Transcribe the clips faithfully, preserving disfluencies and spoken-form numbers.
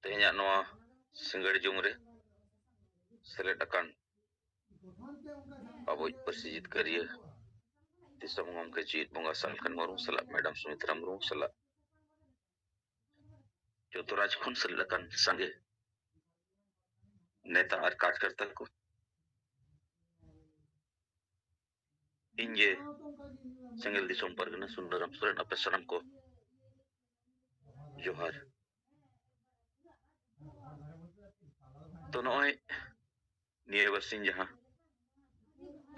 ᱛᱮᱦᱮᱧᱟᱜ ᱱᱚᱣᱟ ᱥᱤᱸᱜᱟᱹᱲ ᱡᱩᱢ ᱨᱮ ᱥᱮᱞᱮᱫ ᱟᱠᱟᱱ ᱟᱵᱚᱭᱤᱡ ᱯᱟᱹᱨᱥᱤ ᱡᱤᱛᱠᱟᱹᱨᱤᱭᱟᱹ ᱫᱤᱥᱚᱢ ᱜᱚᱢᱠᱮ ᱡᱤᱣᱤᱫ ᱵᱚᱸᱜᱟ ᱥᱟᱞᱠᱷᱟᱱ ᱢᱩᱨᱢᱩ ᱥᱟᱞᱟᱜ ᱢᱮᱰᱟᱢ ᱥᱩᱢᱤᱛᱨᱟ ᱢᱩᱨᱢᱩ ᱥᱟᱞᱟᱜ ᱡᱚᱛᱚ ᱨᱟᱡᱽ ᱠᱷᱚᱱ ᱥᱮᱞᱮᱫ ᱟᱠᱟᱱ ᱥᱟᱸᱜᱮ ᱱᱮᱛᱟ ᱟᱨ ᱠᱟᱨᱡᱚᱠᱚᱨᱛᱟ ᱠᱚ, ᱤᱧ ᱜᱮ ᱥᱮᱸᱜᱮᱞ ᱫᱤᱥᱚᱢ ᱯᱟᱨᱜᱟᱱᱟ ᱥᱩᱱᱟᱹᱨᱟᱢ ᱥᱚᱨᱮᱱ ᱟᱯᱮ ᱥᱟᱱᱟᱢ ᱠᱚ ᱡᱚᱦᱟᱨ᱾ ᱛᱚ ᱱᱚᱜᱼᱚᱭ ᱱᱤᱭᱟᱹ ᱵᱟᱨᱥᱤᱧ ᱡᱟᱦᱟᱸ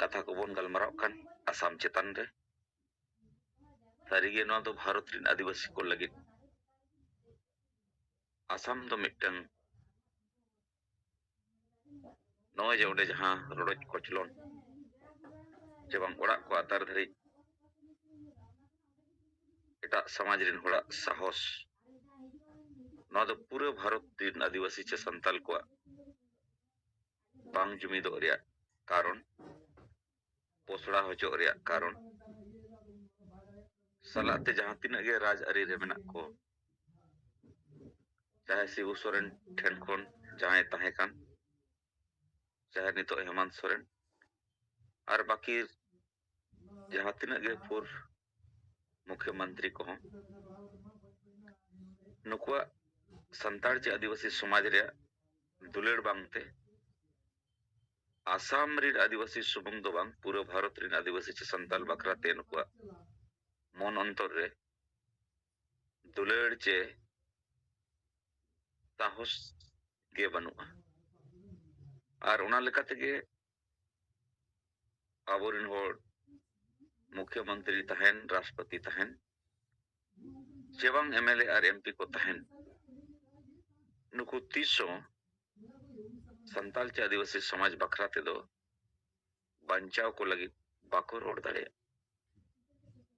ᱠᱟᱛᱷᱟ ᱠᱚᱵᱚᱱ ᱜᱟᱞᱢᱟᱨᱟᱣ ᱠᱟᱱ ᱟᱥᱟᱢ ᱪᱮᱛᱟᱱ ᱨᱮ, ᱥᱟᱹᱨᱤᱜᱮ ᱱᱚᱣᱟ ᱫᱚ ᱵᱷᱟᱨᱚᱛ ᱨᱮᱱ ᱟᱹᱫᱤᱵᱟᱹᱥᱤ ᱠᱚ ᱞᱟᱹᱜᱤᱫ ᱟᱥᱟᱢ ᱫᱚ ᱢᱤᱫᱴᱟᱝ ᱱᱚᱜᱼᱚᱭ ᱡᱮ ᱚᱸᱰᱮ ᱡᱟᱦᱟᱸ ᱨᱚᱰᱚᱡ ᱠᱚᱪᱞᱚᱱ ᱪᱮ ᱵᱟᱝ ᱚᱲᱟᱜ ᱠᱚ ᱟᱛᱟᱨ ᱫᱷᱟᱹᱨᱤᱡ ᱮᱴᱟᱜ ᱥᱚᱢᱟᱡᱽ ᱨᱮᱱ ᱦᱚᱲᱟᱜ ᱥᱟᱦᱚᱥ, ᱱᱚᱣᱟ ᱫᱚ ᱯᱩᱨᱟᱹ ᱵᱷᱟᱨᱚᱛ ᱨᱮᱱ ᱟᱹᱫᱤᱵᱟᱹᱥᱤ ᱪᱮ ᱥᱟᱱᱛᱟᱞ ᱠᱚᱣᱟᱜ ᱵᱟᱝ ᱡᱩᱢᱤᱫᱚᱜ ᱨᱮᱭᱟᱜ ᱠᱟᱨᱚᱱ, ᱯᱚᱥᱲᱟ ᱦᱚᱪᱚᱜ ᱨᱮᱭᱟᱜ ᱠᱟᱨᱚᱱ, ᱥᱟᱞᱟᱜ ᱛᱮ ᱡᱟᱦᱟᱸ ᱛᱤᱱᱟᱹᱜ ᱜᱮ ᱨᱟᱡᱽ ᱟᱹᱨᱤ ᱨᱮ ᱢᱮᱱᱟᱜ ᱠᱚ, ᱪᱟᱦᱮ ᱥᱤᱵᱩ ᱥᱚᱨᱮᱱ ᱴᱷᱮᱱ ᱠᱷᱚᱱ ᱡᱟᱦᱟᱸᱭ ᱛᱟᱦᱮᱸ ᱠᱟᱱ, ᱪᱟᱦᱮ ᱱᱤᱛᱚᱜ ᱦᱮᱢᱟᱱᱛ ᱥᱚᱨᱮᱱ ᱟᱨ ᱵᱟᱹᱠᱤ ᱡᱟᱦᱟᱸ ᱛᱤᱱᱟᱹᱜ ᱜᱮ ᱯᱩᱨ ᱢᱩᱠᱷᱭᱚᱢᱚᱱᱛᱨᱤ ᱠᱚᱦᱚᱸ, ᱱᱩᱠᱩᱣᱟᱜ ᱥᱟᱱᱛᱟᱲ ᱪᱮ ᱟᱹᱫᱤᱵᱟᱹᱥᱤ ᱥᱚᱢᱟᱡᱽ ᱨᱮᱭᱟᱜ ᱫᱩᱞᱟᱹᱲ ᱵᱟᱝᱛᱮ ᱟᱥᱟᱢ ᱨᱮᱱ ᱟᱹᱫᱤᱵᱟᱹᱥᱤ ᱥᱩᱢᱩᱝ ᱫᱚ ᱵᱟᱝ, ᱯᱩᱨᱟᱹ ᱵᱷᱟᱨᱚᱛ ᱨᱮᱱ ᱟᱹᱫᱤᱵᱟᱹᱥᱤ ᱪᱮ ᱥᱟᱱᱛᱟᱲ ᱵᱟᱠᱷᱨᱟ ᱛᱮ ᱱᱩᱠᱩᱣᱟᱜ ᱢᱚᱱ ᱚᱱᱛᱚᱨ ᱨᱮ ᱫᱩᱞᱟᱹᱲ ᱪᱮ ᱥᱟᱦᱚᱥ ᱜᱮ ᱵᱟᱹᱱᱩᱜᱼᱟ᱾ ᱟᱨ ᱚᱱᱟ ᱞᱮᱠᱟ ᱛᱮᱜᱮ ᱟᱵᱚᱨᱮᱱ ᱦᱚᱲ ᱢᱩᱠᱷᱭᱚᱢᱚᱱᱛᱨᱤ ᱛᱟᱦᱮᱱ, ᱨᱟᱥᱴᱨᱚᱯᱚᱛᱤ ᱛᱟᱦᱮᱱ, ᱪᱮ ᱵᱟᱝ M L A R M P ᱠᱚ ᱛᱟᱦᱮᱱ, ᱱᱩᱠᱩ ᱛᱤᱥ ᱦᱚᱸ ᱥᱟᱱᱛᱟᱲ ᱪᱮ ᱟᱹᱫᱤᱵᱟᱹᱥᱤ ᱥᱚᱢᱟᱡᱽ ᱵᱟᱠᱷᱨᱟ ᱛᱮᱫᱚ ᱵᱟᱧᱪᱟᱣ ᱠᱚ ᱞᱟᱹᱜᱤᱫ ᱵᱟᱠᱚ ᱨᱚᱲ ᱫᱟᱲᱮᱭᱟᱜᱼᱟ᱾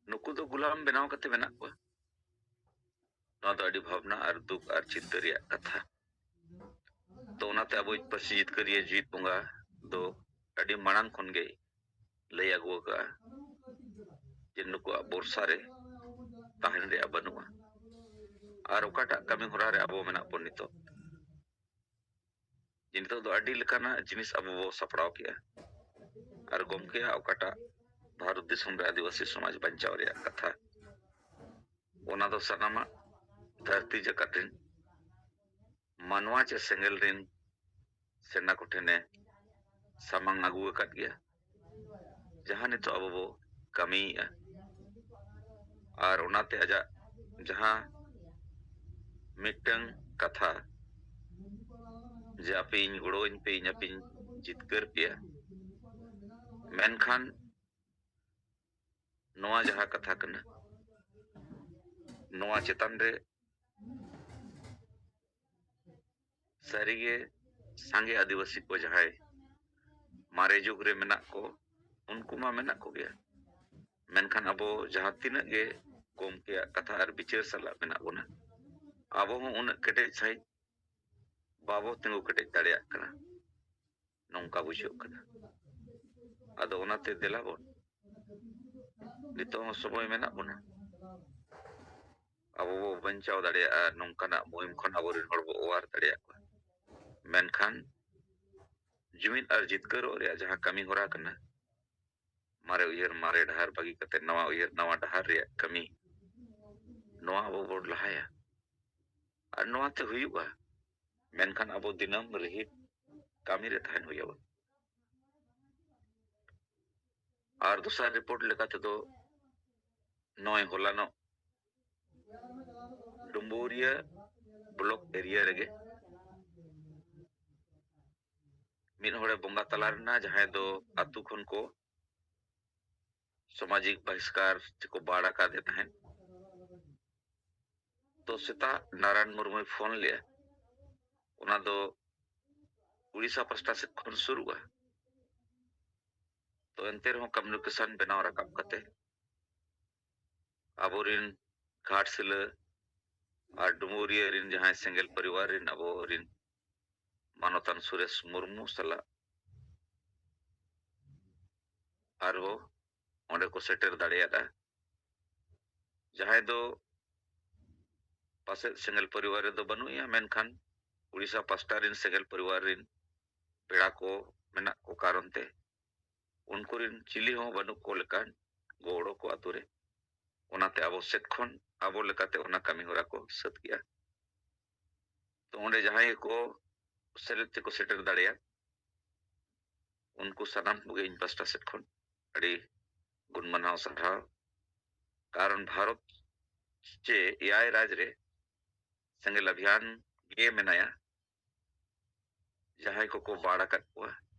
ᱱᱩᱠᱩ ᱫᱚ ᱜᱩᱞᱟᱢ ᱵᱮᱱᱟᱣ ᱠᱟᱛᱮ ᱢᱮᱱᱟᱜ ᱠᱚᱣᱟ᱾ ᱱᱚᱣᱟ ᱫᱚ ᱟᱹᱰᱤ ᱵᱷᱟᱵᱽᱱᱟ ᱟᱨ ᱫᱩᱠ ᱟᱨ ᱪᱤᱱᱛᱟᱹ ᱨᱮᱭᱟᱜ ᱠᱟᱛᱷᱟ᱾ ᱛᱚ ᱚᱱᱟᱛᱮ ᱟᱵᱚᱭᱤᱡ ᱯᱟᱹᱨᱥᱤ ᱡᱤᱛᱠᱟᱹᱨᱤᱭᱟᱹ ᱡᱤᱣᱤᱫ ᱵᱚᱸᱜᱟ ᱫᱚ ᱟᱹᱰᱤ ᱢᱟᱲᱟᱝ ᱠᱷᱚᱱ ᱜᱮ ᱞᱟᱹᱭ ᱟᱹᱜᱩ ᱟᱠᱟᱫᱼᱟ ᱡᱮ ᱱᱩᱠᱩᱣᱟᱜ ᱵᱚᱨᱥᱟ ᱨᱮ ᱛᱟᱦᱮᱱ ᱨᱮᱭᱟᱜ ᱵᱟᱹᱱᱩᱜᱼᱟ᱾ ᱟᱨ ᱚᱠᱟᱴᱟᱜ ᱠᱟᱹᱢᱤ ᱦᱚᱨᱟ ᱨᱮ ᱟᱵᱚ ᱢᱮᱱᱟᱜ ᱵᱚᱱ ᱱᱤᱛᱚᱜ, ᱡᱮ ᱱᱤᱛᱚᱜ ᱫᱚ ᱟᱹᱰᱤ ᱞᱮᱠᱟᱱᱟᱜ ᱡᱤᱱᱤᱥ ᱟᱵᱚ ᱵᱚ ᱥᱟᱯᱲᱟᱣ ᱠᱮᱜᱼᱟ᱾ ᱟᱨ ᱜᱚᱢᱠᱮᱭᱟᱜ ᱚᱠᱟᱴᱟᱜ ᱵᱷᱟᱨᱚᱛ ᱫᱤᱥᱚᱢ ᱨᱮ ᱟᱹᱫᱤᱵᱟᱹᱥᱤ ᱥᱚᱢᱟᱡᱽ ᱵᱟᱧᱪᱟᱣ ᱨᱮᱭᱟᱜ ᱠᱟᱛᱷᱟ, ᱚᱱᱟ ᱫᱚ ᱥᱟᱱᱟᱢᱟᱜ ᱫᱷᱟᱹᱨᱛᱤ ᱡᱟᱠᱟᱛ ᱨᱮᱱ ᱢᱟᱱᱣᱟ ᱪᱮ ᱥᱮᱸᱜᱮᱞ ᱨᱮᱱ ᱥᱮᱱᱟ ᱠᱚᱴᱷᱮᱱᱮ ᱥᱟᱢᱟᱝ ᱟᱹᱜᱩ ᱟᱠᱟᱫ ᱜᱮᱭᱟ, ᱡᱟᱦᱟᱸ ᱱᱤᱛᱚᱜ ᱟᱵᱚ ᱵᱚ ᱠᱟᱹᱢᱤᱭᱮᱫᱼᱟ᱾ ᱟᱨ ᱚᱱᱟᱛᱮ ᱟᱡᱟᱜ ᱡᱟᱦᱟᱸ ᱢᱤᱫᱴᱟᱝ ᱠᱟᱛᱷᱟ, ᱡᱮ ᱟᱯᱮ ᱤᱧ ᱜᱚᱲᱚᱣᱟᱹᱧ ᱯᱮ, ᱤᱧ ᱟᱯᱮᱧ ᱡᱤᱛᱠᱟᱹᱨ ᱯᱮᱭᱟ, ᱢᱮᱱᱠᱷᱟᱱ ᱱᱚᱣᱟ ᱡᱟᱦᱟᱸ ᱠᱟᱛᱷᱟ ᱠᱟᱱᱟ, ᱱᱚᱣᱟ ᱪᱮᱛᱟᱱ ᱨᱮ ᱥᱟᱹᱨᱤᱜᱮ ᱥᱟᱸᱜᱮ ᱟᱹᱫᱤᱵᱟᱹᱥᱤ ᱠᱚ ᱡᱟᱦᱟᱸᱭ ᱢᱟᱨᱮ ᱡᱩᱜᱽ ᱨᱮ ᱢᱮᱱᱟᱜ ᱠᱚ, ᱩᱱᱠᱩ ᱢᱟ ᱢᱮᱱᱟᱜ ᱠᱚᱜᱮᱭᱟ, ᱢᱮᱱᱠᱷᱟᱱ ᱟᱵᱚ ᱡᱟᱦᱟᱸ ᱛᱤᱱᱟᱹᱜ ᱜᱮ ᱜᱚᱢᱠᱮᱭᱟᱜ ᱠᱟᱛᱷᱟ ᱟᱨ ᱵᱤᱪᱟᱹᱨ ᱥᱟᱞᱟᱜ ᱢᱮᱱᱟᱜ ᱵᱚᱱᱟ, ᱟᱵᱚ ᱦᱚᱸ ᱩᱱᱟᱹᱜ ᱠᱮᱴᱮᱡ ᱥᱟᱺᱦᱤᱡ ᱵᱟᱵᱚ ᱛᱤᱸᱜᱩ ᱠᱮᱴᱮᱡ ᱫᱟᱲᱮᱭᱟᱜ ᱠᱟᱱᱟ, ᱱᱚᱝᱠᱟ ᱵᱩᱡᱷᱟᱹᱜ ᱠᱟᱱᱟ᱾ ᱟᱫᱚ ᱚᱱᱟᱛᱮ ᱫᱮᱞᱟ ᱵᱚᱱ, ᱱᱤᱛᱚᱜ ᱦᱚᱸ ᱥᱚᱢᱚᱭ ᱢᱮᱱᱟᱜ ᱵᱚᱱᱟ, ᱟᱵᱚ ᱵᱚ ᱵᱟᱧᱪᱟᱣ ᱫᱟᱲᱮᱭᱟᱜᱼᱟ, ᱱᱚᱝᱠᱟᱱᱟᱜ ᱢᱩᱦᱤᱢ ᱠᱷᱚᱱ ᱟᱵᱚᱨᱮᱱ ᱦᱚᱲ ᱵᱚ ᱚᱣᱟᱨ ᱫᱟᱲᱮᱭᱟᱜ ᱠᱚᱣᱟ᱾ ᱢᱮᱱᱠᱷᱟᱱ ᱡᱩᱢᱤᱫ ᱟᱨ ᱡᱤᱛᱠᱟᱹᱨᱚᱜ ᱨᱮᱭᱟᱜ ᱡᱟᱦᱟᱸ ᱠᱟᱹᱢᱤ ᱦᱚᱨᱟ ᱠᱟᱱᱟ, ᱢᱟᱨᱮ ᱩᱭᱦᱟᱹᱨ ᱢᱟᱨᱮ ᱰᱟᱦᱟᱨ ᱵᱟᱹᱜᱤ ᱠᱟᱛᱮ ᱱᱟᱣᱟ ᱩᱭᱦᱟᱹᱨ ᱱᱟᱣᱟ ᱰᱟᱦᱟᱨ ᱨᱮᱭᱟᱜ ᱠᱟᱹᱢᱤ, ᱱᱚᱣᱟ ᱟᱵᱚ ᱵᱚᱱ ᱞᱟᱦᱟᱭᱟ᱾ ᱟᱨ ᱱᱚᱣᱟᱛᱮ ᱦᱩᱭᱩᱜᱼᱟ, ᱢᱮᱱᱠᱷᱟᱱ ᱟᱵᱚ ᱫᱤᱱᱟᱹᱢ ᱨᱤᱦᱤᱴ ᱠᱟᱹᱢᱤ ᱨᱮ ᱛᱟᱦᱮᱱ ᱦᱩᱭ ᱟᱵᱚᱱ᱾ ᱟᱨ ᱫᱚᱥᱟᱨ ᱨᱤᱯᱳᱨᱴ ᱞᱮᱠᱟ ᱛᱮᱫᱚ, ᱱᱚᱜᱼᱚᱭ ᱦᱚᱞᱟᱱᱚᱜ ᱰᱩᱢᱵᱩᱨᱤᱭᱟᱹ ᱵᱞᱚᱠ ᱮᱨᱤᱭᱟ ᱨᱮᱜᱮ ᱢᱤᱫ ᱦᱚᱲᱮ ᱵᱚᱸᱜᱟ ᱛᱟᱞᱟ ᱞᱮᱱᱟ, ᱡᱟᱦᱟᱸᱭ ᱫᱚ ᱟᱛᱳ ᱠᱷᱚᱱ ᱠᱚ ᱥᱟᱢᱟᱡᱤᱠ ᱵᱟᱦᱤᱥᱠᱟᱨ ᱛᱮᱠᱚ ᱵᱟᱲ ᱟᱠᱟᱫᱮ ᱛᱟᱦᱮᱸᱫ᱾ ᱛᱚ ᱥᱮᱛᱟᱜ ᱱᱟᱨᱟᱭᱚᱱ ᱢᱩᱨᱢᱩᱭ ᱯᱷᱳᱱ ᱞᱮᱜᱼᱟ, ᱚᱱᱟ ᱫᱚ ᱩᱲᱤᱥᱥᱟ ᱯᱟᱥᱴᱟ ᱥᱮᱫ ᱠᱷᱚᱱ ᱥᱩᱨᱩᱜᱼᱟ᱾ ᱛᱚ ᱮᱱᱛᱮ ᱨᱮᱦᱚᱸ ᱠᱚᱢᱤᱭᱩᱱᱤᱠᱮᱥᱚᱱ ᱵᱮᱱᱟᱣ ᱨᱟᱠᱟᱵ ᱠᱟᱛᱮ ᱟᱵᱚᱨᱤᱱ ᱜᱷᱟᱴᱥᱤᱞᱟᱹ ᱟᱨ ᱰᱩᱢᱩᱨᱤᱭᱟᱹ ᱨᱤᱱ ᱡᱟᱦᱟᱸᱭ ᱥᱮᱸᱜᱮᱞ ᱯᱚᱨᱤᱵᱟᱨ ᱨᱤᱱ ᱟᱵᱚᱨᱤᱱ ᱢᱟᱱᱚᱛᱟᱱ ᱥᱩᱨᱮᱥ ᱢᱩᱨᱢᱩ ᱥᱟᱞᱟᱜ ᱟᱨᱦᱚᱸ ᱚᱸᱰᱮ ᱠᱚ ᱥᱮᱴᱮᱨ ᱫᱟᱲᱮᱭᱟᱫᱼᱟ, ᱡᱟᱦᱟᱸᱭ ᱫᱚ ᱯᱟᱥᱮᱡ ᱥᱮᱸᱜᱮᱞ ᱯᱚᱨᱤᱵᱟᱨ ᱨᱮᱫᱚ ᱵᱟᱹᱱᱩᱜ ᱮᱭᱟ, ᱢᱮᱱᱠᱷᱟᱱ ᱩᱲᱤᱥᱥᱟ ᱯᱟᱥᱴᱟ ᱨᱮᱱ ᱥᱮᱸᱜᱮᱞ ᱯᱚᱨᱤᱵᱟᱨ ᱨᱮᱱ ᱯᱮᱲᱟ ᱠᱚ ᱢᱮᱱᱟᱜ ᱠᱚ ᱠᱟᱨᱚᱱ ᱛᱮ ᱩᱱᱠᱩ ᱨᱮᱱ ᱪᱤᱞᱤ ᱦᱚᱸ ᱵᱟᱹᱱᱩᱜ ᱠᱚ ᱞᱮᱠᱟᱱ ᱜᱚᱲᱚ ᱠᱚ ᱟᱛᱳ ᱨᱮ᱾ ᱚᱱᱟᱛᱮ ᱟᱵᱚ ᱥᱮᱫ ᱠᱷᱚᱱ ᱟᱵᱚ ᱞᱮᱠᱟᱛᱮ ᱚᱱᱟ ᱠᱟᱹᱢᱤ ᱦᱚᱨᱟ ᱠᱚ ᱥᱟᱹᱛ ᱠᱮᱜᱼᱟ᱾ ᱛᱚ ᱚᱸᱰᱮ ᱡᱟᱦᱟᱸᱭ ᱜᱮᱠᱚ ᱥᱮᱞᱮᱫ ᱛᱮᱠᱚ ᱥᱮᱴᱮᱨ ᱫᱟᱲᱮᱭᱟᱜ, ᱩᱱᱠᱩ ᱥᱟᱱᱟᱢ ᱠᱚᱜᱮ ᱤᱧ ᱯᱟᱥᱴᱟ ᱥᱮᱫ ᱠᱷᱚᱱ ᱟᱹᱰᱤ ᱜᱩᱱ ᱢᱟᱱᱟᱣ ᱥᱟᱨᱦᱟᱣ᱾ ᱠᱟᱨᱚᱱ ᱵᱷᱟᱨᱚᱛ ᱪᱮ ᱮᱭᱟᱭ ᱨᱟᱡᱽ ᱨᱮ ᱥᱮᱸᱜᱮᱞ ᱚᱵᱷᱤᱭᱟᱱ ᱜᱮ ᱢᱮᱱᱟᱭᱟ, ᱡᱟᱦᱟᱸᱭ ᱠᱚᱠᱚ ᱵᱟᱲ ᱟᱠᱟᱫ ᱠᱚᱣᱟ,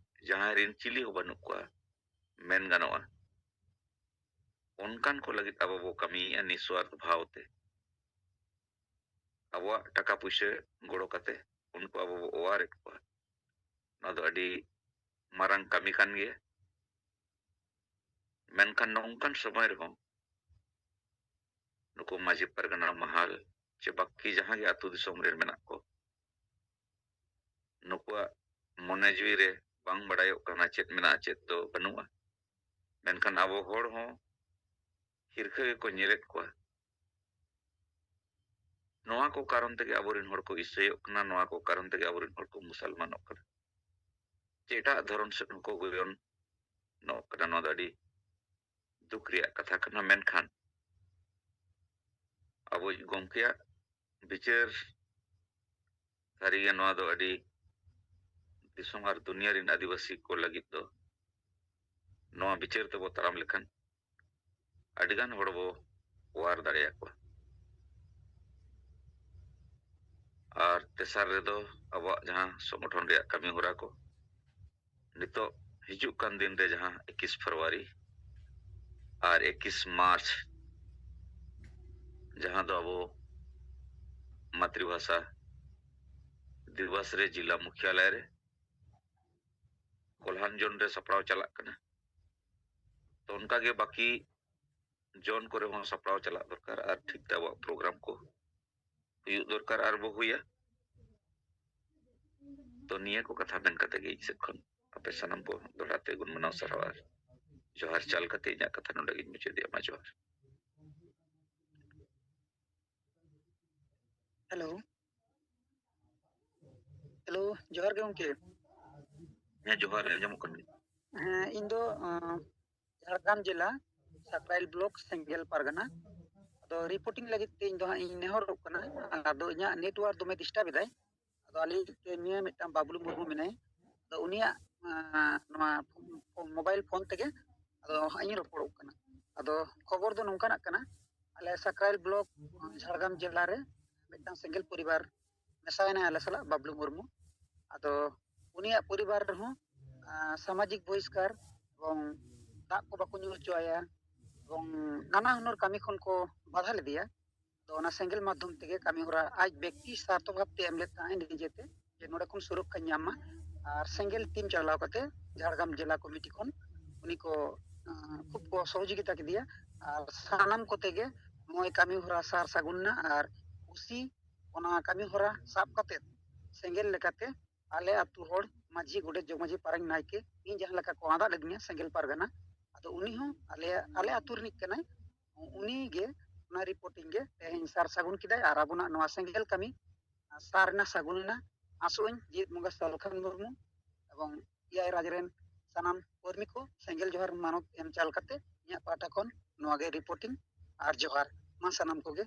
ᱡᱟᱦᱟᱸᱭ ᱨᱮᱱ ᱪᱤᱞᱤ ᱦᱚᱸ ᱵᱟᱹᱱᱩᱜ ᱠᱚᱣᱟ ᱢᱮᱱ ᱜᱟᱱᱚᱜᱼᱟ, ᱚᱱᱠᱟᱱ ᱠᱚ ᱞᱟᱹᱜᱤᱫ ᱟᱵᱚ ᱵᱚ ᱠᱟᱹᱢᱤᱭᱮᱫᱼᱟ ᱱᱤᱥᱣᱟᱨᱛᱷ ᱵᱷᱟᱣ ᱛᱮ᱾ ᱟᱵᱚᱣᱟᱜ ᱴᱟᱠᱟ ᱯᱩᱭᱥᱟᱹ ᱜᱚᱲᱚ ᱠᱟᱛᱮ ᱩᱱᱠᱩ ᱟᱵᱚ ᱵᱚ ᱚᱣᱟᱨᱮᱫ ᱠᱚᱣᱟ᱾ ᱱᱚᱣᱟ ᱫᱚ ᱟᱹᱰᱤ ᱢᱟᱨᱟᱝ ᱠᱟᱹᱢᱤ ᱠᱟᱱ ᱜᱮᱭᱟ᱾ ᱢᱮᱱᱠᱷᱟᱱ ᱱᱚᱝᱠᱟᱱ ᱥᱚᱢᱚᱭ ᱨᱮᱦᱚᱸ ᱱᱩᱠᱩ ᱢᱟᱹᱡᱷᱤ ᱯᱟᱨᱜᱟᱱᱟ ᱢᱟᱦᱟᱞ ᱪᱮ ᱵᱟᱹᱠᱤ ᱡᱟᱦᱟᱸ ᱜᱮ ᱟᱹᱛᱩ ᱫᱤᱥᱚᱢ ᱨᱮ ᱢᱮᱱᱟᱜ ᱠᱚ, ᱱᱩᱠᱩᱣᱟᱜ ᱢᱚᱱᱮ ᱡᱤᱣᱤ ᱨᱮ ᱵᱟᱝ ᱵᱟᱲᱟᱭᱚᱜ ᱠᱟᱱᱟ ᱪᱮᱫ ᱢᱮᱱᱟᱜᱼᱟ, ᱪᱮᱫ ᱫᱚ ᱵᱟᱹᱱᱩᱜᱼᱟ᱾ ᱢᱮᱱᱠᱷᱟᱱ ᱟᱵᱚ ᱦᱚᱲ ᱦᱚᱸ ᱦᱤᱨᱠᱷᱟᱹ ᱜᱮᱠᱚ ᱧᱮᱞᱮᱫ ᱠᱚᱣᱟ᱾ ᱱᱚᱣᱟ ᱠᱚ ᱠᱟᱨᱚᱱ ᱛᱮᱜᱮ ᱟᱵᱚᱨᱮᱱ ᱦᱚᱲ ᱠᱚ ᱤᱥᱟᱹᱭᱚᱜ ᱠᱟᱱᱟ, ᱱᱚᱣᱟ ᱠᱚ ᱠᱟᱨᱚᱱ ᱛᱮᱜᱮ ᱟᱵᱚᱨᱮᱱ ᱦᱚᱲ ᱠᱚ ᱢᱩᱥᱟᱞᱢᱟᱱᱚᱜ ᱠᱟᱱᱟ᱾ ᱪᱮ ᱮᱴᱟᱜ ᱫᱷᱚᱨᱚᱢ ᱥᱮᱫ ᱦᱚᱸᱠᱚ ᱜᱚᱭᱚᱱᱚᱜ ᱠᱟᱱᱟ᱾ ᱱᱚᱣᱟ ᱫᱚ ᱟᱹᱰᱤ ᱫᱩᱠ ᱨᱮᱭᱟᱜ ᱠᱟᱛᱷᱟ ᱠᱟᱱᱟ᱾ ᱢᱮᱱᱠᱷᱟᱱ ᱟᱵᱚᱭᱤᱡ ᱜᱚᱢᱠᱮᱭᱟᱜ ᱵᱤᱪᱟᱹᱨ, ᱥᱟᱹᱨᱤᱜᱮ ᱱᱚᱣᱟ ᱫᱚ ᱟᱹᱰᱤ ᱫᱤᱥᱚᱢ ᱟᱨ ᱫᱩᱱᱤᱭᱟᱹ ᱨᱮᱱ ᱟᱹᱫᱤᱵᱟᱹᱥᱤ ᱠᱚ ᱞᱟᱹᱜᱤᱫ ᱫᱚ ᱱᱚᱣᱟ ᱵᱤᱪᱟᱹᱨ ᱛᱮᱵᱚ ᱛᱟᱲᱟᱢ ᱞᱮᱠᱷᱟᱱ ᱟᱹᱰᱤᱜᱟᱱ ᱦᱚᱲ ᱵᱚ ᱚᱣᱟᱨ ᱫᱟᱲᱮᱭᱟᱠᱚᱣᱟ᱾ ᱟᱨ ᱛᱮᱥᱟᱨ ᱨᱮᱫᱚ ᱟᱵᱚᱣᱟᱜ ᱡᱟᱦᱟᱸ ᱥᱚᱝᱜᱚᱴᱷᱚᱱ ᱨᱮᱭᱟᱜ ᱠᱟᱹᱢᱤ ᱦᱚᱨᱟ ᱠᱚ, ᱱᱤᱛᱚᱜ ᱦᱤᱡᱩᱜ ᱠᱟᱱ ᱫᱤᱱ ᱨᱮ ᱡᱟᱦᱟᱸ ᱮᱠᱤᱥ ᱯᱷᱮᱵᱽᱨᱩᱣᱟᱨᱤ ᱟᱨ ᱮᱠᱤᱥ ᱢᱟᱨᱪ, ᱡᱟᱦᱟᱸ ᱫᱚ ᱟᱵᱚ ᱢᱟᱛᱨᱤᱵᱷᱟᱥᱟ ᱫᱤᱵᱚᱥ ᱨᱮ ᱡᱤᱞᱟ ᱢᱩᱠᱷᱭᱟᱞᱚᱭ ᱨᱮ ᱠᱚᱞᱦᱟᱱ ᱡᱳᱱ ᱨᱮ ᱥᱟᱯᱲᱟᱣ ᱪᱟᱞᱟᱜ ᱠᱟᱱᱟ᱾ ᱛᱚ ᱚᱱᱠᱟᱜᱮ ᱵᱟᱹᱠᱤ ᱡᱳᱱ ᱠᱚᱨᱮ ᱦᱚᱸ ᱥᱟᱯᱲᱟᱣ ᱪᱟᱞᱟᱜ ᱫᱚᱨᱠᱟᱨ ᱟᱨ ᱴᱷᱤᱠ ᱛᱮ ᱟᱵᱚᱣᱟᱜ ᱯᱨᱳᱜᱨᱟᱢ ᱠᱚ ᱦᱩᱭᱩᱜ ᱫᱚᱨᱠᱟᱨ ᱟᱨ ᱵᱚ ᱦᱩᱭᱟ᱾ ᱛᱚ ᱱᱤᱭᱟᱹ ᱠᱚ ᱠᱟᱛᱷᱟ ᱢᱮᱱ ᱠᱟᱛᱮ ᱜᱮ ᱤᱧ ᱥᱮᱫ ᱠᱷᱚᱱ ᱟᱯᱮ ᱥᱟᱱᱟᱢ ᱠᱚ ᱫᱚᱦᱲᱟ ᱛᱮ ᱜᱩᱱ ᱢᱟᱱᱟᱣ ᱥᱟᱨᱦᱟᱣ ᱟᱨ ᱡᱚᱦᱟᱨ ᱪᱟᱞ ᱠᱟᱛᱮ ᱤᱧᱟᱹᱜ ᱠᱟᱛᱷᱟ ᱱᱚᱰᱮ ᱜᱤᱧ ᱢᱩᱪᱟᱹᱫᱮᱜᱼᱟ᱾ ᱢᱟ ᱡᱚᱦᱟᱨ᱾ ᱦᱮᱞᱳ᱾ ᱦᱮᱞᱳ, ᱡᱚᱦᱟᱨ ᱜᱮ ᱜᱚᱢᱠᱮ᱾ ᱦᱮᱸ, ᱡᱚᱦᱟᱨ ᱜᱮ, ᱟᱸᱡᱚᱢᱚᱜ ᱠᱟᱱ ᱜᱮᱭᱟ᱾ ᱦᱮᱸ, ᱤᱧ ᱫᱚ, ᱟᱸ, ᱡᱷᱟᱲᱜᱨᱟᱢ ᱡᱮᱞᱟ ᱥᱟᱠᱨᱟᱭᱤᱞ ᱵᱞᱚᱠ ᱥᱮᱸᱜᱮᱞ ᱯᱟᱨᱜᱟᱱᱟ᱾ ᱟᱫᱚ ᱨᱤᱯᱳᱨᱴᱤᱝ ᱞᱟᱹᱜᱤᱫ ᱛᱮ ᱤᱧ ᱫᱚ ᱦᱟᱸᱜ ᱤᱧ ᱱᱮᱦᱚᱨᱚᱜ ᱠᱟᱱᱟ᱾ ᱟᱫᱚ ᱤᱧᱟᱹᱜ ᱱᱮᱴᱣᱟᱨᱠ ᱫᱚᱢᱮ ᱰᱤᱥᱴᱟᱵ ᱮᱫᱟᱭ᱾ ᱟᱫᱚ ᱟᱞᱮ ᱱᱤᱭᱟᱹ ᱢᱤᱫᱴᱟᱝ ᱵᱟᱵᱞᱩ ᱢᱩᱨᱢᱩ ᱢᱮᱱᱟᱭᱟ᱾ ᱟᱫᱚ ᱩᱱᱤᱭᱟᱜ, ᱟᱸ, ᱱᱚᱣᱟ ᱢᱳᱵᱟᱭᱤᱞ ᱯᱷᱳᱱ ᱛᱮᱜᱮ ᱟᱫᱚ ᱦᱟᱸᱜ ᱤᱧ ᱨᱚᱯᱚᱲᱚᱜ ᱠᱟᱱᱟ᱾ ᱟᱫᱚ ᱠᱷᱚᱵᱚᱨ ᱫᱚ ᱱᱚᱝᱠᱟᱱᱟᱜ ᱠᱟᱱᱟ, ᱟᱞᱮ ᱥᱟᱠᱨᱟᱭᱤᱞ ᱵᱞᱚᱠ, ᱡᱷᱟᱲᱜᱨᱟᱢ ᱡᱮᱞᱟ ᱨᱮ ᱢᱤᱫᱴᱟᱝ ᱥᱮᱸᱜᱮᱞ ᱯᱚᱨᱤᱵᱟᱨ ᱢᱮᱥᱟᱭᱮᱱᱟᱭ ᱟᱞᱮ ᱥᱟᱞᱟᱜ, ᱵᱟᱵᱞᱩ ᱢᱩᱨᱢᱩ᱾ ᱟᱫᱚ ᱩᱱᱤᱭᱟᱜ ᱯᱚᱨᱤᱵᱟᱨ ᱨᱮᱦᱚᱸ, ᱟᱸ, ᱥᱟᱢᱟᱡᱤᱠ ᱵᱚᱦᱤᱥᱠᱟᱨ ᱮᱵᱚᱝ ᱫᱟᱜ ᱠᱚ ᱵᱟᱠᱚ ᱧᱩ ᱦᱚᱪᱚ ᱟᱭᱟ ᱮᱵᱚᱝ ᱱᱟᱱᱟ ᱦᱩᱱᱟᱹᱨ ᱠᱟᱹᱢᱤ ᱠᱷᱚᱱ ᱠᱚ ᱵᱟᱫᱷᱟ ᱞᱮᱫᱮᱭᱟ᱾ ᱟᱫᱚ ᱚᱱᱟ ᱥᱮᱸᱜᱮᱞ ᱢᱟᱫᱽᱫᱷᱚᱢ ᱛᱮᱜᱮ ᱠᱟᱹᱢᱤ ᱦᱚᱨᱟ ᱟᱡ ᱵᱮᱠᱛᱤ ᱥᱟᱨᱛᱷᱚ ᱵᱷᱟᱵᱛᱮ ᱮᱢ ᱞᱮᱫ ᱛᱟᱦᱮᱸᱫ ᱱᱤᱡᱮᱛᱮ, ᱡᱮ ᱱᱚᱰᱮ ᱠᱷᱚᱱ ᱥᱩᱨᱚᱠᱠᱷᱟᱧ ᱧᱟᱢ ᱢᱟ᱾ ᱟᱨ ᱥᱮᱸᱜᱮᱞ ᱴᱤᱢ ᱪᱟᱞᱟᱣ ᱠᱟᱛᱮ ᱡᱷᱟᱲᱜᱨᱟᱢ ᱡᱮᱞᱟ ᱠᱚᱢᱤᱴᱤ ᱠᱷᱚᱱ ᱩᱱᱤ ᱠᱚ, ᱟᱸ, ᱠᱷᱩᱵ ᱠᱚ ᱥᱚᱦᱚᱡᱳᱜᱤᱛᱟ ᱠᱮᱫᱮᱭᱟ᱾ ᱟᱨ ᱥᱟᱱᱟᱢ ᱠᱚᱛᱮ ᱜᱮ ᱱᱚᱜᱼᱚᱭ ᱠᱟᱹᱢᱤ ᱦᱚᱨᱟ ᱥᱟᱨ ᱥᱟᱹᱜᱩᱱ ᱮᱱᱟ᱾ ᱟᱨ ᱠᱩᱥᱤ ᱚᱱᱟ ᱠᱟᱹᱢᱤ ᱦᱚᱨᱟ ᱥᱟᱵ ᱠᱟᱛᱮ ᱥᱮᱸᱜᱮᱞ ᱞᱮᱠᱟᱛᱮ ᱟᱞᱮ ᱟᱹᱛᱩ ᱦᱚᱲ, ᱢᱟᱹᱡᱷᱤ, ᱜᱚᱰᱮᱛ, ᱡᱚᱜᱽ ᱢᱟᱹᱡᱷᱤ, ᱯᱟᱨᱟᱱᱤᱠ, ᱱᱟᱭᱠᱮ, ᱤᱧ ᱡᱟᱦᱟᱸ ᱞᱮᱠᱟ ᱠᱚ ᱟᱸᱫᱟᱜ ᱞᱮᱫᱤᱧᱟ ᱥᱮᱸᱜᱮᱞ ᱯᱟᱨᱜᱟᱱᱟ, ᱟᱫᱚ ᱩᱱᱤ ᱦᱚᱸ ᱟᱞᱮᱭᱟᱜ, ᱟᱞᱮ ᱟᱹᱛᱩ ᱨᱤᱱᱤᱡ ᱠᱟᱱᱟᱭ᱾ ᱩᱱᱤ ᱜᱮ ᱚᱱᱟ ᱨᱤᱯᱳᱨᱴᱤᱝ ᱜᱮ ᱛᱮᱦᱮᱧ ᱥᱟᱨ ᱥᱟᱹᱜᱩᱱ ᱠᱮᱫᱟᱭ ᱟᱨ ᱟᱵᱚᱱᱟᱜ ᱱᱚᱣᱟ ᱥᱮᱸᱜᱮᱞ ᱠᱟᱹᱢᱤ ᱥᱟᱨ ᱨᱮᱱᱟᱜ ᱥᱟᱹᱜᱩᱱ ᱮᱱᱟ᱾ ᱟᱥᱚᱜ ᱟᱹᱧ ᱡᱤᱣᱮᱫ ᱵᱚᱸᱜᱟ ᱥᱟᱞᱠᱷᱟᱱ ᱢᱩᱨᱢᱩ ᱮᱵᱚᱝ ᱮᱭᱟᱭ ᱨᱟᱡᱽ ᱨᱮᱱ ᱥᱟᱱᱟᱢ ᱠᱚᱨᱢᱤ ᱠᱚ ᱥᱮᱸᱜᱮᱞ ᱡᱚᱦᱟᱨ ᱢᱟᱱᱚᱛ ᱮᱢ ᱪᱟᱞ ᱠᱟᱛᱮ ᱤᱧᱟᱹᱜ ᱯᱟᱦᱴᱟ ᱠᱷᱚᱱ ᱱᱚᱣᱟ ᱜᱮ ᱨᱤᱯᱳᱨᱴᱤᱝ ᱟᱨ ᱡᱚᱦᱟᱨ᱾ ᱢᱟ ᱥᱟᱱᱟᱢ ᱠᱚᱜᱮ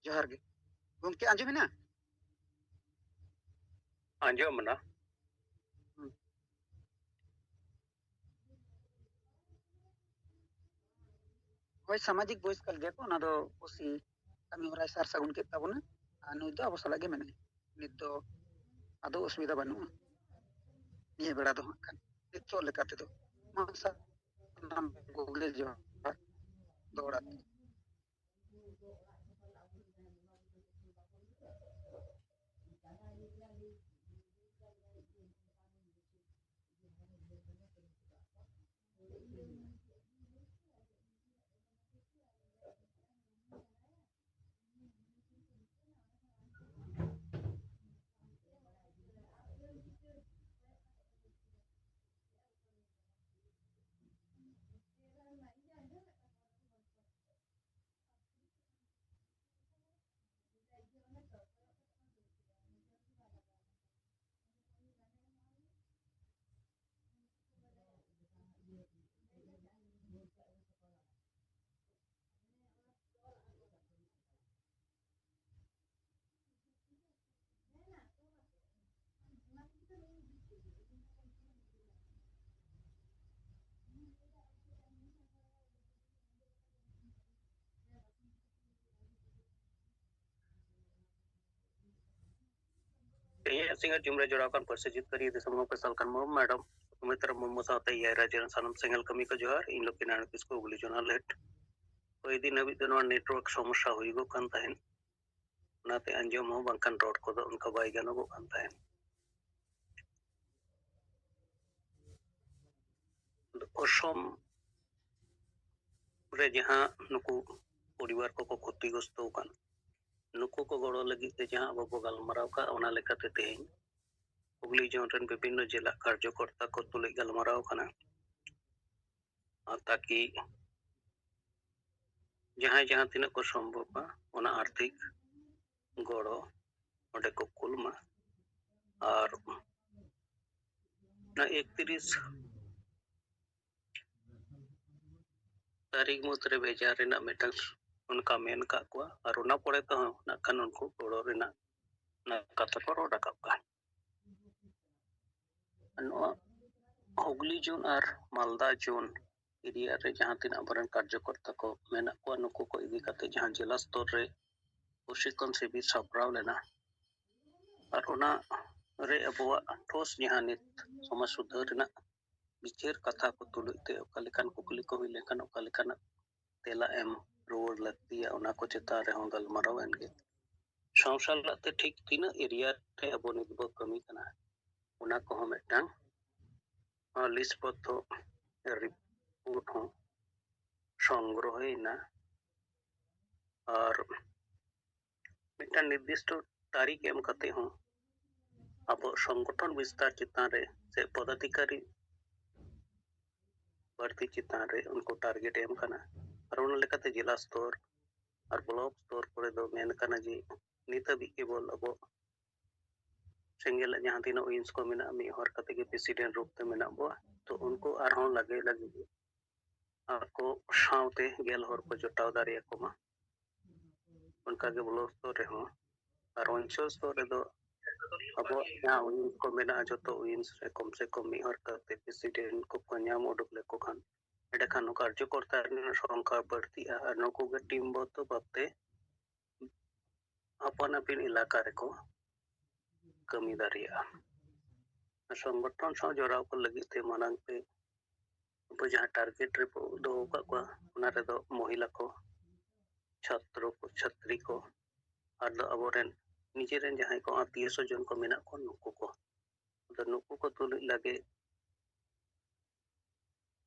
ᱡᱚᱦᱟᱨ ᱜᱮ᱾ ᱜᱚᱢᱠᱮ ᱟᱸᱡᱚᱢ ᱮᱱᱟ? ᱟᱸᱡᱚᱢ ᱮᱱᱟ᱾ ᱦᱩᱸ᱾ ᱦᱳᱭ, ᱥᱟᱢᱟᱡᱤᱠ ᱵᱚᱦᱤᱥᱠᱟᱨ ᱜᱮᱭᱟ ᱠᱚ, ᱚᱱᱟ ᱫᱚ ᱳᱥᱤ ᱠᱟᱹᱢᱤ ᱦᱚᱨᱟᱭ ᱥᱟᱨ ᱥᱟᱹᱜᱩᱱ ᱠᱮᱫ ᱛᱟᱵᱚᱱᱟ᱾ ᱟᱨ ᱱᱩᱭ ᱫᱚ ᱟᱵᱚ ᱥᱟᱞᱟᱜ ᱜᱮ ᱢᱮᱱᱟᱭᱟ᱾ ᱱᱤᱛ ᱫᱚ ᱟᱫᱚ ᱚᱥᱩᱵᱤᱫᱷᱟ ᱵᱟᱹᱱᱩᱜᱼᱟ ᱱᱤᱭᱟᱹ ᱵᱮᱲᱟ ᱫᱚ ᱦᱟᱸᱜ ᱠᱷᱟᱱ, ᱱᱤᱛᱚᱜ ᱞᱮᱠᱟ ᱛᱮᱫᱚ᱾ ᱢᱟ ᱥᱟᱱᱟᱢ ᱠᱚᱜᱮ ᱡᱚᱦᱟᱨ ᱫᱚᱦᱲᱟ ᱛᱮ᱾ ᱛᱮᱦᱮᱧᱟᱜ ᱥᱤᱸᱜᱟᱹᱲ ᱡᱩᱢ ᱨᱮ ᱡᱚᱲᱟᱣ ᱠᱟᱱ ᱯᱟᱹᱨᱥᱤ ᱡᱤᱛᱠᱟᱹᱨᱤᱭᱟᱹ ᱫᱤᱥᱚᱢ ᱦᱚᱲ ᱯᱮᱥᱟᱞ ᱠᱟᱱ ᱢᱟᱹᱢ ᱢᱮᱰᱟᱢ ᱥᱩᱢᱤᱛᱨᱟ ᱢᱩᱨᱢᱩ ᱥᱟᱶᱛᱮ ᱮᱭᱟᱭ ᱨᱟᱡᱽ ᱨᱮᱱ ᱥᱟᱱᱟᱢ ᱥᱮᱸᱜᱮᱞ ᱠᱟᱹᱢᱤ ᱠᱚ ᱡᱚᱦᱟᱨ᱾ ᱤᱧ ᱞᱚᱠᱠᱷᱤᱱᱟᱨᱟᱭᱚᱬ ᱠᱤᱥᱠᱩ ᱦᱩᱜᱽᱞᱤ ᱡᱚᱱᱟᱞ ᱦᱮᱰ᱾ ᱦᱳᱭ ᱤᱫᱤ ᱱᱟᱹᱵᱤᱡ ᱫᱚ ᱱᱚᱣᱟ ᱱᱮᱴᱣᱟᱨᱠ ᱥᱚᱢᱚᱥᱥᱟ ᱦᱩᱭᱩᱜᱚᱜ ᱠᱟᱱ ᱛᱟᱦᱮᱸᱫ, ᱚᱱᱟᱛᱮ ᱟᱸᱡᱚᱢ ᱦᱚᱸ ᱵᱟᱝᱠᱷᱟᱱ ᱨᱚᱲ ᱠᱚᱫᱚ ᱚᱱᱠᱟ ᱵᱟᱭ ᱜᱟᱱᱚᱜᱚᱜ ᱠᱟᱱ ᱛᱟᱦᱮᱸᱫ᱾ ᱚᱥᱚᱢ ᱨᱮ ᱡᱟᱦᱟᱸ ᱱᱩᱠᱩ ᱯᱚᱨᱤᱵᱟᱨ ᱠᱚᱠᱚ ᱠᱷᱚᱛᱤᱜᱨᱚᱥᱛᱚ ᱟᱠᱟᱱ, ᱱᱩᱠᱩ ᱠᱚ ᱜᱚᱲᱚ ᱞᱟᱹᱜᱤᱫ ᱛᱮ ᱡᱟᱦᱟᱸ ᱟᱵᱚ ᱵᱚ ᱜᱟᱞᱢᱟᱨᱟᱣ ᱠᱟᱜ, ᱚᱱᱟ ᱞᱮᱠᱟᱛᱮ ᱛᱮᱦᱮᱧ ᱦᱩᱜᱽᱞᱤ ᱡᱳᱱ ᱨᱮᱱ ᱵᱤᱵᱷᱤᱱᱱᱚ ᱡᱮᱞᱟ ᱠᱟᱨᱡᱚᱠᱚᱨᱛᱟ ᱠᱚ ᱛᱩᱞᱩᱡ ᱜᱟᱞᱢᱟᱨᱟᱣ ᱠᱟᱱᱟ᱾ ᱟᱨ ᱛᱟᱠᱤ ᱡᱟᱦᱟᱸᱭ ᱡᱟᱦᱟᱸ ᱛᱤᱱᱟᱹᱜ ᱠᱚ ᱥᱚᱢᱵᱷᱚᱵᱟ, ᱚᱱᱟ ᱟᱨᱛᱷᱤᱠ ᱜᱚᱲᱚ ᱚᱸᱰᱮ ᱠᱚ ᱠᱩᱞ ᱢᱟ᱾ ᱟᱨ ᱚᱱᱟ ᱮᱠᱛᱤᱨᱤᱥ ᱛᱟᱹᱨᱤᱠᱷ ᱢᱩᱫᱽᱨᱮ ᱵᱷᱮᱡᱟ ᱨᱮᱱᱟᱜ ᱢᱤᱫᱴᱟᱝ ᱚᱱᱠᱟ ᱢᱮᱱ ᱠᱟᱜ ᱠᱚᱣᱟ, ᱟᱨ ᱚᱱᱟ ᱯᱚᱨᱮ ᱛᱮᱦᱚᱸ ᱱᱟᱜ ᱠᱷᱟᱱ ᱩᱱᱠᱩ ᱜᱚᱲᱚ ᱨᱮᱱᱟᱜ ᱚᱱᱟ ᱠᱟᱛᱷᱟ ᱠᱚ ᱨᱚᱲ ᱨᱟᱠᱟᱵ ᱠᱟᱱ᱾ ᱱᱚᱣᱟ ᱦᱩᱜᱽᱞᱤ ᱡᱳᱱ ᱟᱨ ᱢᱟᱞᱫᱟ ᱡᱳᱱ ᱮᱨᱤᱭᱟ ᱨᱮ ᱡᱟᱦᱟᱸ ᱛᱤᱱᱟᱹᱜ ᱟᱵᱚᱨᱮᱱ ᱠᱟᱨᱡᱚᱠᱚᱨᱛᱟ ᱠᱚ ᱢᱮᱱᱟᱜ ᱠᱚᱣᱟ, ᱱᱩᱠᱩ ᱠᱚ ᱤᱫᱤ ᱠᱟᱛᱮ ᱡᱟᱦᱟᱸ ᱡᱮᱞᱟ ᱥᱛᱚᱨ ᱨᱮ ᱯᱨᱚᱥᱤᱠᱠᱷᱚᱱ ᱥᱤᱵᱤᱨ ᱥᱟᱯᱲᱟᱣ ᱞᱮᱱᱟ, ᱟᱨ ᱚᱱᱟ ᱨᱮ ᱟᱵᱚᱣᱟᱜ ᱴᱷᱳᱥ ᱡᱟᱦᱟᱸ ᱱᱤᱛ ᱥᱚᱢᱟᱡᱽ ᱥᱩᱫᱷᱟᱹᱨ ᱨᱮᱱᱟᱜ ᱵᱤᱪᱟᱹᱨ ᱠᱟᱛᱷᱟ ᱠᱚ ᱛᱩᱞᱩᱡ ᱛᱮ ᱚᱠᱟ ᱞᱮᱠᱟᱱ ᱠᱩᱠᱞᱤ ᱠᱚ ᱦᱩᱭ ᱞᱮᱱᱠᱷᱟᱱ ᱚᱠᱟ ᱞᱮᱠᱟᱱᱟᱜ ᱛᱮᱞᱟ ᱮᱢ ᱨᱩᱣᱟᱹᱲ ᱞᱟᱹᱠᱛᱤᱭᱟ, ᱚᱱᱟ ᱠᱚ ᱪᱮᱛᱟᱱ ᱨᱮᱦᱚᱸ ᱜᱟᱞᱢᱟᱨᱟᱣ ᱮᱱ ᱜᱮ᱾ ᱥᱟᱶ ᱥᱟᱞᱟᱜ ᱛᱮ ᱴᱷᱤᱠ ᱛᱤᱱᱟᱹᱜ ᱮᱨᱤᱭᱟ ᱨᱮ ᱟᱵᱚ ᱱᱤᱛ ᱵᱚ ᱠᱟᱹᱢᱤ ᱠᱟᱱᱟ, ᱚᱱᱟ ᱠᱚᱦᱚᱸ ᱢᱤᱫᱴᱟᱝ ᱞᱤᱥᱴ ᱵᱚᱫᱽᱫᱷᱚ ᱨᱤᱯᱳᱨᱴ ᱦᱚᱸ ᱥᱚᱝᱜᱨᱚᱦᱚᱭᱮᱱᱟ᱾ ᱟᱨ ᱢᱤᱫᱴᱟᱝ ᱱᱤᱨᱫᱤᱥᱴᱚ ᱛᱟᱹᱨᱤᱠᱷ ᱮᱢ ᱠᱟᱛᱮ ᱦᱚᱸ ᱟᱵᱚ ᱥᱚᱝᱜᱚᱴᱷᱚᱱ ᱵᱤᱥᱛᱟᱨ ᱪᱮᱛᱟᱱ ᱨᱮ ᱥᱮ ᱯᱚᱫᱟᱫᱷᱤᱠᱟᱨᱤ ᱵᱟᱹᱲᱛᱤ ᱪᱮᱛᱟᱱ ᱨᱮ ᱩᱱᱠᱩ ᱴᱟᱨᱜᱮᱴ ᱮᱢ ᱠᱟᱱᱟ᱾ ᱟᱨ ᱚᱱᱟ ᱞᱮᱠᱟᱛᱮ ᱡᱮᱞᱟ ᱥᱛᱚᱨ ᱟᱨ ᱵᱞᱚᱠ ᱥᱛᱚᱨ ᱠᱚᱨᱮ ᱫᱚ ᱢᱮᱱ ᱠᱟᱱᱟ ᱡᱮ ᱱᱤᱛ ᱦᱟᱹᱵᱤᱡ ᱠᱮᱵᱚᱞ ᱟᱵᱚ ᱥᱮᱸᱜᱮᱞ ᱡᱟᱦᱟᱸ ᱛᱤᱱᱟᱹᱜ ᱩᱭᱤᱱᱥ ᱠᱚ ᱢᱮᱱᱟᱜᱼᱟ, ᱢᱤᱫ ᱦᱚᱲ ᱠᱟᱛᱮ ᱜᱮ ᱯᱨᱮᱥᱤᱰᱮᱱᱴ ᱨᱩᱯ ᱛᱮ ᱢᱮᱱᱟᱜ ᱵᱚᱣᱟ᱾ ᱛᱚ ᱩᱱᱠᱩ ᱟᱨᱦᱚᱸ ᱞᱟᱜᱮ ᱞᱟᱹᱜᱤᱫ ᱟᱠᱚ ᱥᱟᱶᱛᱮ ᱜᱮᱞ ᱦᱚᱲ ᱠᱚ ᱡᱚᱴᱟᱣ ᱫᱟᱲᱮᱭᱟᱠᱚ ᱢᱟ, ᱚᱱᱠᱟᱜᱮ ᱵᱞᱚᱠ ᱥᱛᱚᱨ ᱨᱮᱦᱚᱸ᱾ ᱟᱨ ᱚᱧᱪᱚᱞ ᱥᱛᱚᱨ ᱨᱮᱫᱚ ᱟᱵᱚᱣᱟᱜ ᱡᱟᱦᱟᱸ ᱩᱭᱤᱱᱥ ᱠᱚ ᱢᱮᱱᱟᱜᱼᱟ, ᱡᱚᱛᱚ ᱩᱭᱤᱱᱥ ᱨᱮ ᱠᱚᱢ ᱥᱮ ᱠᱚᱢ ᱢᱤᱫ ᱦᱚᱲ ᱠᱟᱛᱮ ᱯᱨᱮᱥᱤᱰᱮᱱᱴ ᱠᱚᱠᱚ ᱧᱟᱢ ᱩᱰᱩᱠ ᱞᱮᱠᱚ ᱠᱷᱟᱱ, ᱮᱸᱰᱮᱠᱷᱟᱱ ᱠᱟᱨᱡᱚᱠᱚᱨᱛᱟ ᱨᱮᱱᱟᱜ ᱥᱚᱝᱠᱷᱟ ᱵᱟᱹᱲᱛᱤᱜᱼᱟ ᱟᱨ ᱱᱩᱠᱩ ᱜᱮ ᱴᱤᱢ ᱵᱚᱫᱽᱫᱷᱚ ᱵᱷᱟᱵᱽᱛᱮ ᱟᱯᱟᱱ ᱟᱹᱯᱤᱱ ᱮᱞᱟᱠᱟ ᱨᱮᱠᱚ ᱠᱟᱹᱢᱤ ᱫᱟᱲᱮᱭᱟᱜᱼᱟ᱾ ᱥᱚᱝᱜᱚᱴᱷᱚᱱ ᱥᱟᱶ ᱡᱚᱲᱟᱣ ᱠᱚ ᱞᱟᱹᱜᱤᱫ ᱛᱮ ᱢᱟᱲᱟᱝ ᱛᱮ ᱟᱵᱚ ᱡᱟᱦᱟᱸ target ᱨᱮᱵᱚ ᱫᱚᱦᱚ ᱟᱠᱟᱫ ᱠᱚᱣᱟ, ᱚᱱᱟ ᱨᱮᱫᱚ ᱢᱚᱦᱤᱞᱟ ᱠᱚ, ᱪᱷᱟᱛᱨᱚ ᱠᱚ, ᱪᱷᱟᱛᱨᱤ ᱠᱚ, ᱟᱨ ᱫᱚ ᱟᱵᱚᱨᱮᱱ ᱱᱤᱡᱮᱨᱮᱱ ᱡᱟᱦᱟᱸᱭ ᱠᱚ ᱟᱛᱤᱭᱚ ᱥᱚᱡᱚᱱ ᱠᱚ ᱢᱮᱱᱟᱜ ᱠᱚᱣᱟ, ᱱᱩᱠᱩ ᱠᱚ᱾ ᱟᱫᱚ ᱱᱩᱠᱩ ᱠᱚ ᱛᱩᱞᱩᱡ ᱞᱟᱹᱜᱤᱫ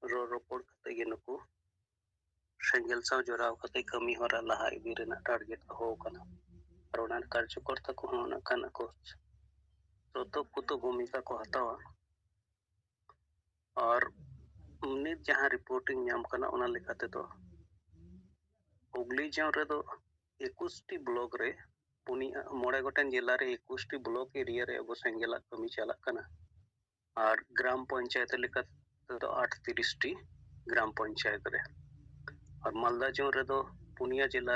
ᱨᱚᱲ ᱨᱚᱯᱚᱲ ᱠᱟᱛᱮ ᱜᱮ ᱱᱩᱠᱩ ᱥᱮᱸᱜᱮᱞ ᱥᱟᱶ ᱡᱚᱲᱟᱣ ᱠᱟᱛᱮ ᱠᱟᱹᱢᱤ ᱦᱚᱨᱟ ᱞᱟᱦᱟ ᱤᱫᱤ ᱨᱮᱱᱟᱜ target ᱫᱚᱦᱚ ᱟᱠᱟᱱᱟ᱾ ᱟᱨ ᱚᱱᱟ ᱠᱟᱨᱡᱚᱠᱚᱨᱛᱟ ᱠᱚᱦᱚᱸ ᱱᱟᱜ ᱠᱷᱟᱱ ᱟᱠᱚ ᱥᱨᱳᱛᱚᱠᱯᱩᱛᱚ ᱵᱷᱩᱢᱤᱠᱟ ᱠᱚ ᱦᱟᱛᱟᱣᱟ᱾ ᱟᱨ ᱱᱤᱛ ᱡᱟᱦᱟᱸ reporting ᱧᱟᱢ ᱠᱟᱱᱟ, ᱚᱱᱟ ᱞᱮᱠᱟ ᱛᱮᱫᱚ ᱦᱩᱜᱽᱞᱤ ᱡᱚᱱ ᱨᱮᱫᱚ ᱮᱠᱩᱥ ᱴᱤ block ᱨᱮ ᱯᱩᱱᱭᱟ, ᱢᱚᱬᱮ ᱜᱚᱴᱮᱱ ᱡᱮᱞᱟ ᱨᱮ ᱮᱠᱩᱥ ᱴᱤ block area ᱨᱮ ᱟᱵᱚ ᱥᱮᱸᱜᱮᱞᱟᱜ ᱠᱟᱹᱢᱤ ᱪᱟᱞᱟᱜ ᱠᱟᱱᱟ᱾ ᱟᱨ ᱜᱨᱟᱢ ᱯᱚᱧᱪᱟᱭᱮᱛ ᱞᱮᱠᱟ ᱛᱮᱫᱚ ᱟᱴᱛᱨᱤᱥ ᱴᱤ ᱜᱨᱟᱢ ᱯᱚᱧᱪᱟᱭᱮᱛ ᱨᱮ᱾ ᱟᱨ ᱢᱟᱞᱫᱟ ᱡᱚᱱ ᱨᱮᱫᱚ ᱯᱩᱱᱭᱟ ᱡᱮᱞᱟ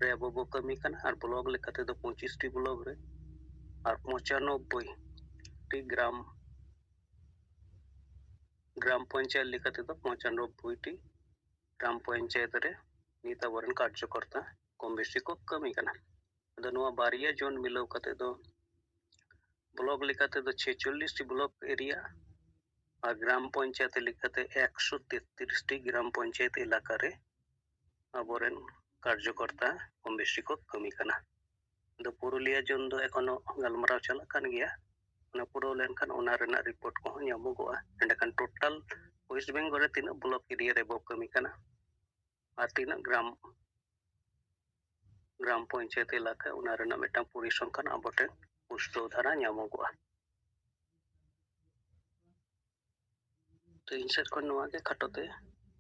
ᱨᱮ ᱟᱵᱚ ᱵᱚ ᱠᱟᱹᱢᱤ ᱠᱟᱱᱟ, ᱟᱨ block ᱞᱮᱠᱟ ᱛᱮᱫᱚ ᱯᱚᱸᱪᱤᱥ ᱴᱤ block ᱨᱮ, ᱟᱨ ᱯᱚᱸᱪᱟᱱᱚᱵᱵᱳᱭ ᱴᱤ ᱜᱨᱟᱢ, ᱜᱨᱟᱢ ᱯᱚᱧᱪᱟᱭᱮᱛ ᱞᱮᱠᱟ ᱛᱮᱫᱚ ᱯᱚᱸᱪᱟᱱᱚᱵᱵᱳᱭ ᱴᱤ ᱜᱨᱟᱢ ᱯᱚᱧᱪᱟᱭᱮᱛ ᱨᱮ ᱱᱤᱛ ᱟᱵᱚᱨᱮᱱ ᱠᱟᱨᱡᱚᱠᱚᱨᱛᱟ ᱠᱚᱢ ᱵᱮᱥᱤ ᱠᱚ ᱠᱟᱹᱢᱤ ᱠᱟᱱᱟ᱾ ᱟᱫᱚ ᱱᱚᱣᱟ ᱵᱟᱨᱭᱟ ᱡᱚᱱ ᱢᱤᱞᱟᱹᱣ ᱠᱟᱛᱮ ᱫᱚ block ᱞᱮᱠᱟ ᱛᱮᱫᱚ ᱪᱷᱮᱪᱚᱞᱞᱤᱥ ᱴᱤ block area ᱟᱨ ᱜᱨᱟᱢ ᱯᱚᱧᱪᱟᱭᱮᱛ ᱞᱮᱠᱟᱛᱮ ᱮᱠᱥᱚ ᱛᱮᱛᱨᱤᱥ ᱴᱤ ᱜᱨᱟᱢ ᱯᱚᱧᱪᱟᱭᱮᱛ ᱮᱞᱟᱠᱟ ᱨᱮ ᱟᱵᱚᱨᱮᱱ ᱠᱟᱨᱡᱚᱠᱚᱨᱛᱟ ᱠᱚᱢ ᱵᱮᱥᱤ ᱠᱚ ᱠᱟᱹᱢᱤ ᱠᱟᱱᱟ᱾ ᱟᱫᱚ ᱯᱩᱨᱩᱞᱤᱭᱟ ᱡᱚᱱ ᱫᱚ ᱮᱠᱷᱚᱱᱳ ᱜᱟᱞᱢᱟᱨᱟᱣ ᱪᱟᱞᱟᱜ ᱠᱟᱱ ᱜᱮᱭᱟ᱾ ᱚᱱᱟ ᱯᱩᱨᱟᱹᱣ ᱞᱮᱱᱠᱷᱟᱱ ᱚᱱᱟ ᱨᱮᱱᱟᱜ report ᱠᱚᱦᱚᱸ ᱧᱟᱢᱚᱜᱚᱜᱼᱟ᱾ ᱮᱸᱰᱮᱠᱷᱟᱱ total West Bengal ᱨᱮ ᱛᱤᱱᱟᱹᱜ block area ᱨᱮ ᱵᱚ ᱠᱟᱹᱢᱤ ᱠᱟᱱᱟ ᱟᱨ ᱛᱤᱱᱟᱹᱜ ᱜᱨᱟᱢ, ᱜᱨᱟᱢ ᱯᱚᱧᱪᱟᱭᱮᱛ ᱮᱞᱟᱠᱟ, ᱚᱱᱟ ᱨᱮᱱᱟᱜ ᱢᱤᱫᱴᱟᱝ ᱯᱚᱨᱤᱥᱚᱝᱠᱷᱟᱱ ᱟᱵᱚ ᱴᱷᱮᱱ ᱯᱩᱥᱴᱟᱹᱣ ᱫᱷᱟᱨᱟ ᱧᱟᱢᱚᱜᱚᱜᱼᱟ᱾ ᱛᱚ, ᱤᱧ ᱥᱮᱫ ᱠᱷᱚᱱ ᱱᱚᱣᱟ ᱜᱮ ᱠᱷᱟᱴᱚ ᱛᱮ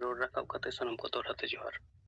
ᱨᱚᱲ ᱨᱟᱠᱟᱵ ᱠᱟᱛᱮ ᱥᱟᱱᱟᱢ ᱠᱚ ᱫᱚᱦᱲᱟ ᱛᱮ ᱡᱚᱦᱟᱨ᱾